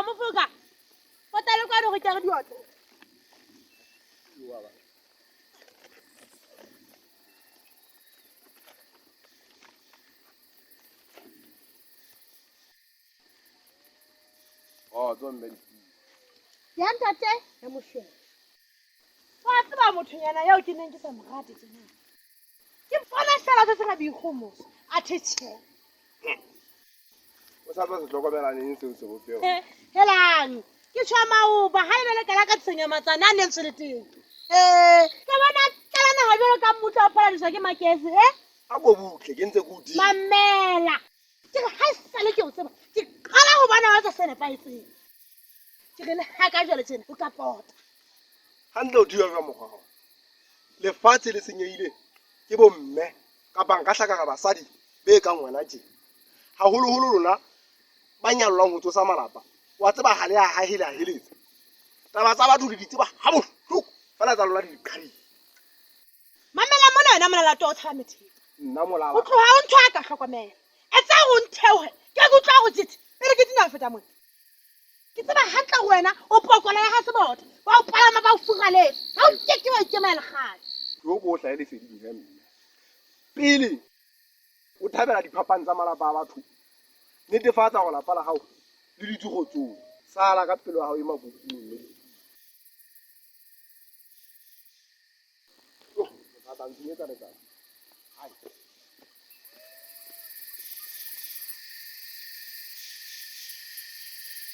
Mofoka. Pota le kwano re ke re diotle. Oh, tso mme Ya ntate ya moshwela. Wa tseba mothonyana eo ke neng ke sa mo rate tjena. Ke bona fela se sena boikgomoso. Athe tjhe. O sa tla se hlokomela neng seo sebopeho? Helang, ke tjho maoba ha ebe le kala ka tshenya matsana a neng le teng. Eh, ke bona tlala naha jwalo ka mmutla o phaladiswa ke makese, eh? A ko butle, ke ntse ke o dira. Mamela. Ke re ha esale ke o tseba, ke qala ho bona wa etsa se nepahetseng. Ke re le ha ka jwale tjena o ka pota. Hantle o thiwa ka mokgwa wa. Lefatshe le senyehile ke bomme kapa nka hlaka ka basadi be kang wena tje. Haholoholo lona ba nyallwang ho tsosa malapa. Wa tseba ha le a hahe le a heletsa. Taba tsa batho le di tseba ha bohloko fela tsa lona di le qhadile. Mamela mona wena molalato o tshaba methepa. Nna molala. O tloha o ntho a ka hlokomela. Etsa hore o ntheohe. Ke ke utlwa hore tjete pele ke dina ho feta mona. Ke tseba hantle hore wena o pokola ya ha sebotha. Ba o palama ba o furaletse. Ha o ke ke wa ikemela kgale. Tlo ko o hlahe leseding he mme. Pele o thabela diphapang tsa malapa a batho, netefatsa hore lapa la hao le dutse kgotsong. Sala ka pelo ya hao e makukuno mme. Oh, o tla ntshenyetsa letsatsi. Hai.